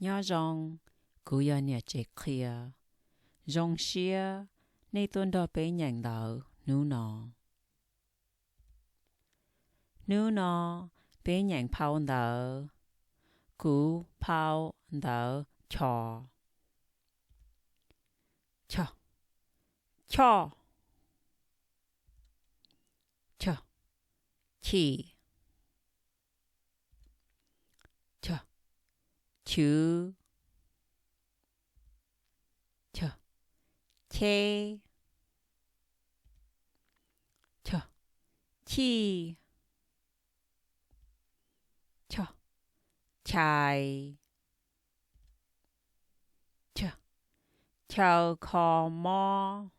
Nyob zoo, kuv yog niam tsev qhia. Zoo siab nej tuaj nrog peb nyeem ntawv hnub no. Hnub no peb nyeem phau ntawv. Kuv phau ntawv: cho, cho, choj, cho, chim, cho, chwv, cho, cheb, cho, chij, cho, chais, cho, chaw kho mob,